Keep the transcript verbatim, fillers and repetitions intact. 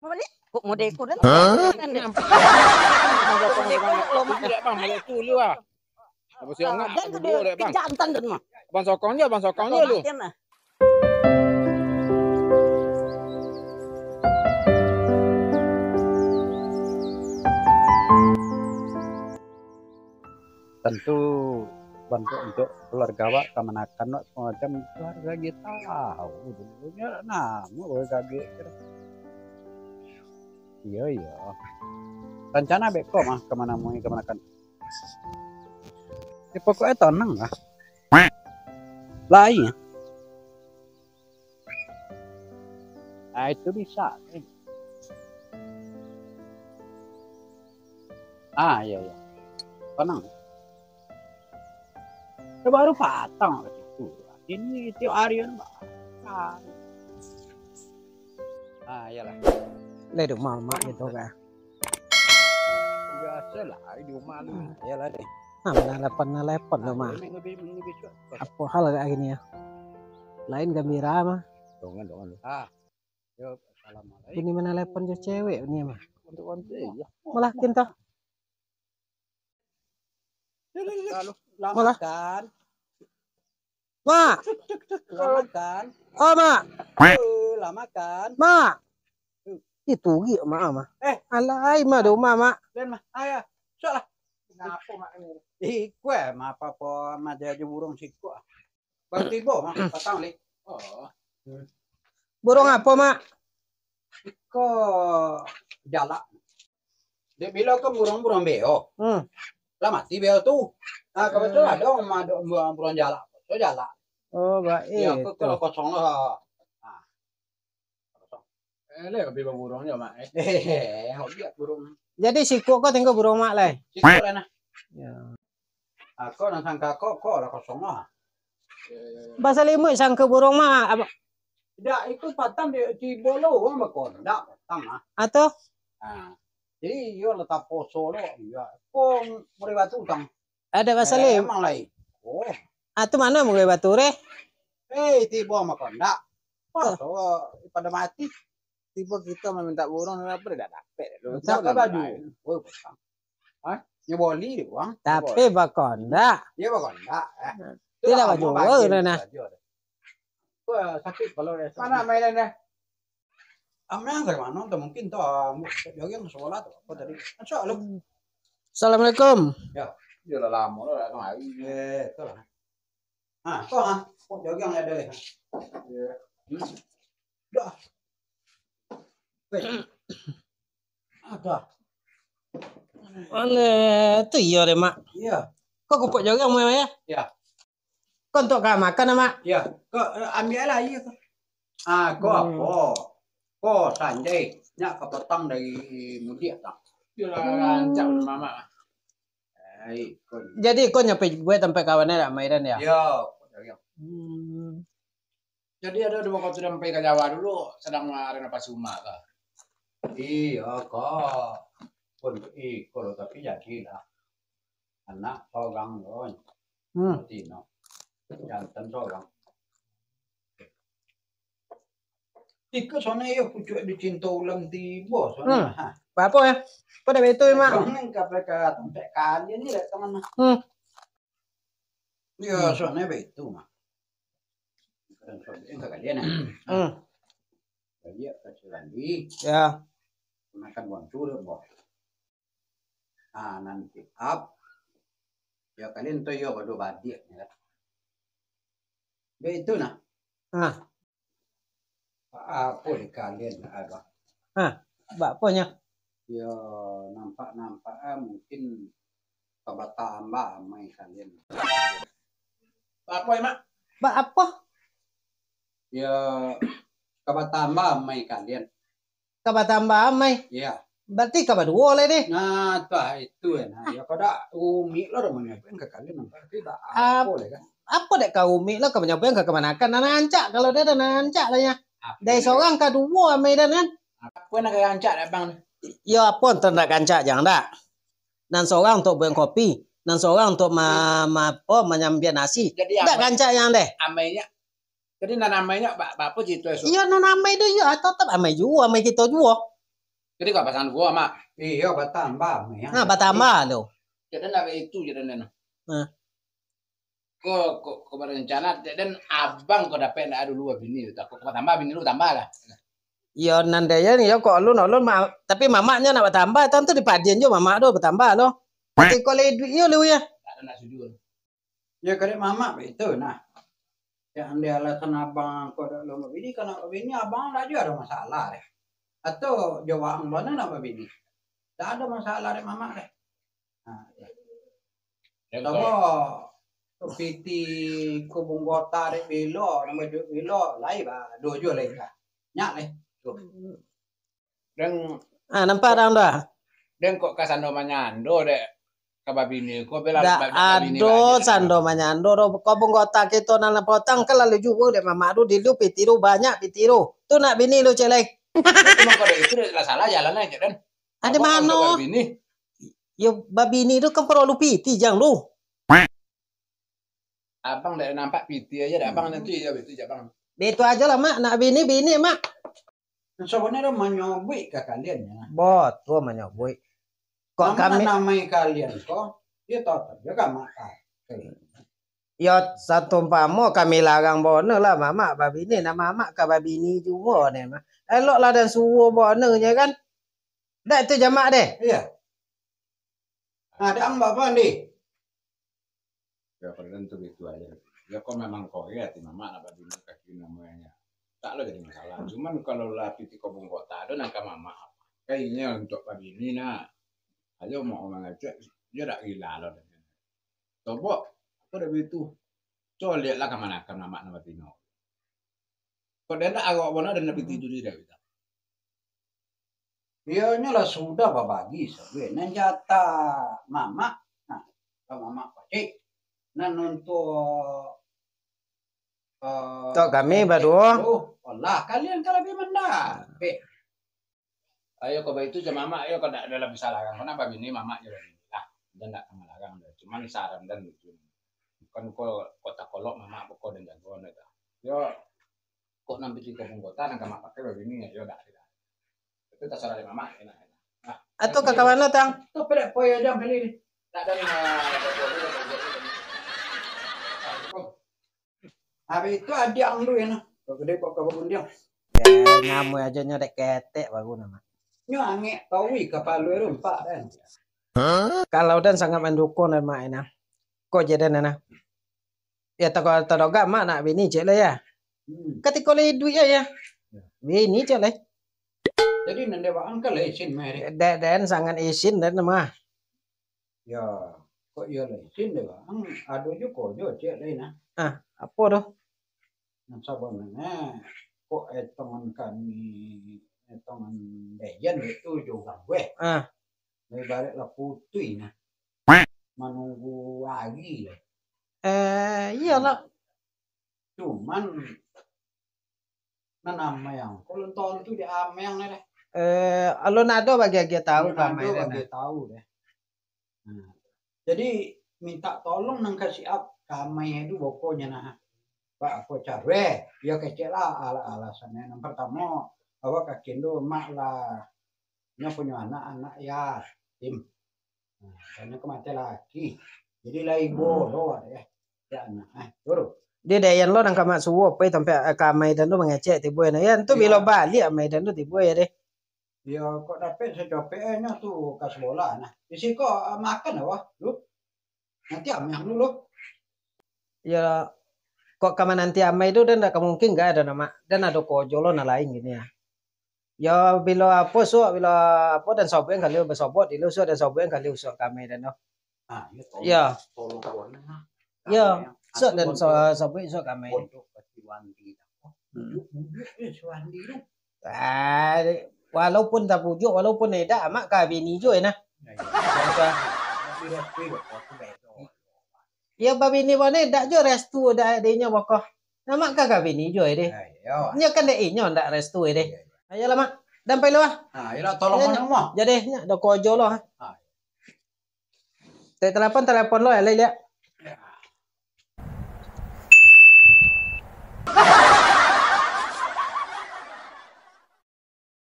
Kok model ko dan? Model ko lo, Mak. Abang, model tu lu ah. Apa si Ongak? Jantan dulu, Bang. Jantan dan mah. Abang sokong je, abang sokong je lu. Tantu bantuak untuak kaluarga awak, kamanakan awak, samacam tu harus lagi tahu dulu. Nyo nak namo gaek-gaek tu. Iyo, iyo. Rancana beko mah ka manamui kamanakan. Ya, pokoknyo tanang lah. Lai. Ah, itu bisa. Ah, iya, iya. Tenang. Ya, baru patang lah situ. Ini tiap hari kan, Bang. Ah, iyalah. Lai di rumah mak gitu kan. Biasalah, di rumah lu. Ah, iyalah deh. Nah, manalepon, manalepon tu, Mak. Apo hal agak gini ya? Lain gambira mah. Dongan, dongan lu. Ah. Yo, assalamualaikum. Bunyi manalepon jo cewek bunyi mah. Untuk kontak, iya. Malah kinto. Malah. Lama kan? Mak. Lama kan? Oh, Mak. Eh, lama kan? Mak. Itu gi Mak, Mak. Eh. Alai, Mak, di rumah, Mak. Den, Mak. Ayo. Sok lah. Kenapa, Mak, ini? Ih, kue, Mak, apa-apa, Mak, dia aja burung siko. Baru tibo, Mak, patang, Li. Oh. Burung apo, Mak? Iko jalak. Dek bilo kan burung-burung beo. Hmm. Lah mati beo tu. Nah, kebetulan Hmm. ado rumah ado burung, burung jalak. Tu jalak. Oh, baik. Ya, aku kalau kosong lah. Nah. Eh, leh, lebih burung je, Mak, eh. Eh, hobi burung. Jadi, siko ko tinggal burung, Mak, lai? Siko lah, nah. Ya. Ako nan sangka ko, ko lah kosong lah. Basalimuik sangka burung mah, apa? Dak, itu patang di, tibo lo urang bakondak patang ah. Atau? Nah, jadi iyo lah taposo lo, iyo. Ko mulai batu utang. Ada basali. Eh, emang lai. Oh. Atu mano mulai batu deh? Eh, tibo bakondak. Pas Oh. oh, pada mati. Tibo kito maminta burung, apo dak dapek. Minta Tibo baju. Mulai. Oh, patang. Hah? Nyo boli tu, Bang. Tapi bakondak. Iyo, bakondak, eh. Tidak baju, nah. Wah, sakit kepala dia. Mana mainan dia? Amang dari mana tu? Mungkin tu, ah, jogging sekolah tu, apa tadi? Masuk lu. Assalamualaikum. Ya. Dia lah lama lah dak kemari. Eh, tu lah. Ah, tu ah. Kok jogging ada leh. Ya. Hmm. Dah. Weh. Ada. Alah, tu iyo deh, Mak. Iya. Kau kupuk jorang, Mak, ya? Iya. Kau untuk kau makan, Mak? Iya. Kau, eh, ambil lah, iya, kau. Ah, kau Hmm. apa? Kau sanjai, nyak kapotong dari mudik, tak? Iyalah, rancak udah mamak. Ai, kau. Jadi, kau nyampe buat sampai kawannya dak, Mairan, ya? Iya, kau jorang. Hmm. Jadi ado duo kota nan pai ka Jawa dulu, sadang renovasi umah ka. Iyo, ko. Pun iko lo, tapi jadilah. Anak sorang lo. Hmm. Tino. Jantan sorang. Iko sone yo pucuk di cinto ulam tibo sone. Hmm. Ha. Apo ya? Apo dah betul, Mak? Sone ka mereka tampek kalian ni dak kemana. Hmm. Yo, hmm. Sone betul, Mak. Kadang sobek ka kalian, ah. Hmm. Kalian kasih lagi. Ya. Makan uang turun, boh. Ah, nanti up. Ya, kalian tu yo badu badik ni lah. Be itu nah. Ah. Apa di kalian ada? Ah, bak aponyo? Ya, nampak-nampak ah, mungkin ka batambah amai kalian. Bak apo, Mak? Bak apo? Ya, ka batambah amai kalian. Ka batambah amai? Iya. Berarti ka baduo lai deh. Nah, tah itu ya. Nah, ya kada rumik lah dah manyampaikan ka kalian. Berarti tak Ap-, apo lah kan. Apo dek ka rumik lah ka manyampaikan ka kamanakan. Nan rancak kalau dia dah nan rancak lah ya. Dari sorang ka duo amai dah kan. Apo nak rancak dah, Bang? Yo, apo ntah nak rancak jang dah. Nan sorang untuk buang kopi, nan sorang untuk ma-, ma-, apo, manyambian nasi. Jadi dak rancak jang deh. Amai nyo. Jadi nan amai nyo ba-, ba-, apo cerita esok? Iyo, nan amai tu iyo, tetap amai juo, amai kito juo. Jadi kau pasang dua, Mak. Iyo, batambah, Mak. Nah, batambah lo. Jadi nak itu je dan. Nah. Ko, ko, ko berencana, dan abang ko dapek ndak dulu bini tu. Ko, ko tambah bini lu tambah lah. Iyo, nan dek iyo ni, yo, kok alun-alun, ma-, tapi mamaknyo nak batambah, tantu dipadian jo mamak tu batambah lo. Tapi kok lai duit iyo lu ya. Tak ada nak setuju. Ya, kadek mamak baitu, nah. Yang andai alasan abang ko dak lo mabini, kalau mabini abang dak juo ado masalah deh. Atau jo waang bana nak mabini. Dak ado masalah dek mamak deh. Nah, ya. Samo tu piti kubung kota dek bilo, nambah juo bilo, lai ba, do juo lai lah. Nyak leh. Tu. Deng Ah, nampak dang dah? Deng kok kasando manyando dek ka babini ko bela Dak ba-, babini ado bagi sando manyando do. Kubung kota kito nan potang ka lalu juo dek mamak tu, dilu piti tu, banyak piti tu. Tu nak bini lu cek lai. Cuma kok dek itu dek lah salah jalan aja dan. Ado mano? Babini. Yo, babini tu kan paralu piti jang lu. Abang dak nampak piti aja dak abang nanti ya itu abang. Itu aja lah, Mak. Nak bini, bini, Mak. Sabananyo manyobuik ka kalian ya. Botul manyobuik. Kok kami namai kalian ko, dia tahu juga mak. Yo, satumpamo kami larang bono lah, mamak babini, nah mamak ka babini juo ne mah. Elok lah dan suo bono nya kan. Dak tu jamak deh. Iya. Nah, dak ang bapa ndi? Ya, paling tu gitu aja. Ya, kok memang kok ya, ti mamak nak babini kaki namanya. Tak lo jadi masalah. Cuman kalau lah piti kobong kota tu nak ka mamak. Kayaknya untuk babini nak. Ayo mau mangecek, dia dak gila lo. Coba, apa dah begitu? Coba lihatlah ka mana ka mamak nama tino. Kok dia nak awak bono dan nak piti tu dia dah bisa. Iyo nyo lah sudah babagi sabuik. Nan jatah mamak, nah, ka mamak pacik. Nan untuk, eh, Tok kami baduo. Tu, alah, kalian ka labiah mandapek. Ayo, kok baitu jo mamak, ayo, kok dak ado lah bisa larang. Kok nak babini mamak jo babini lah. Dan dak ka malarang doh. Cuman saran dan lucu. Bukan ko, kok takolok mamak, pokok dan jago anda dah. Yo, kok nan piti kobong kota, nan ka mamak pakai babini, yo dak, dak. Itu terserah dari mamak, enak, enak. Nah, Atau ka kawan lo, Tang? Tu pedek poi aja beli ni. Tak ada ni, nah, ada buah ni, ada buah ni. Habis itu adiak ang tu ya, nah. Kok gede kok kau gundiang. Ya, nyamu aja nyo dek ketek baru nama. Nyo angek tawi kapalo rumpak kan. Kalau dan sangat mendukung dan mak, nah. Kok jadi, nah, nah. Ya, tako-, tadoga mak nak bini cek lah ya. Hmm. Katiko lah duit ya, ya. Bini cek lah. Jadi nande waang ka lah isin mah, deh. De-, den sangat isin den mah. Ya, kok iyo lah isin deh, waang. Ado juo ko jo cek lain, ah. Ah, apo doh? Nan sabananyo, kok etongan kami, etongan Dejan itu jo urang weh. Ah. Ibarat lah putuih nah. Manunggu hari lah. Eh, iyolah. Cuman, nan ameang, kalau nonton tu di ameang ni deh. Eh, alun ado bagi-bagi tahu. Alun ka ado amai deh, bagi nah. Tahu deh. Nah, jadi minta tolong nang ka siap ka amai tu bokonyo nah. Pak, apo caro eh? Iyo kecek lah ala-, alasannyo. Nan partamo, awak kakin tu mak lah, nyo punyo anak, anak yatim. Nah, karena kematian laki. Jadi lai bolo deh. Ya, nah, eh, turun. Dia deh, yang lo nang ka mak suo, pai tampek, eh, ka amai dan tu mangecek tibo, nah. Ya, tu bilo baliak amai dan tu tibo ya deh. Iyo, kok dapek sacopek, eh, nyo tu ka sekolah, nah. Di siko, eh, makan apa? Lu? Nanti amai dulu. Ya, kok ka mananti amai tu, dan dak ka mungkin, gak ado nama, dan ado kojo lo nan lain gini ya. Yo, bilo apo suok, bilo apo dan sobuik kali basobok, dilo suok dan sobuik kali usuak kami dan tu. Ah, yo, tolong, yo. Tolong kawan, nah. Yo, suok dan so-, sobuik suok kami. Pondok Pati Wandi. Hmm. Bujuk-bujuk je si Wandi tu. Ah, walaupun tabujuk, walaupun edak, amak ka bini juo, nah. Ya, ya. Tapi restu, aku bedo. Iyo, babini bana, dak jo restu, dak, dak inyo bokoh. Amak ka kabini juo deh. Iyo. Nyo kan dek inyo ndak restu deh. Iyo, iyo. Ayolah, Mak. Dan pai lo ah. Ah, iyolah, tolong. Iyo, mano, Mak? Jadi, nyo ado kojo lo ah. Ah. Tek telepon, telepon lo, ya, lai liak. Ya.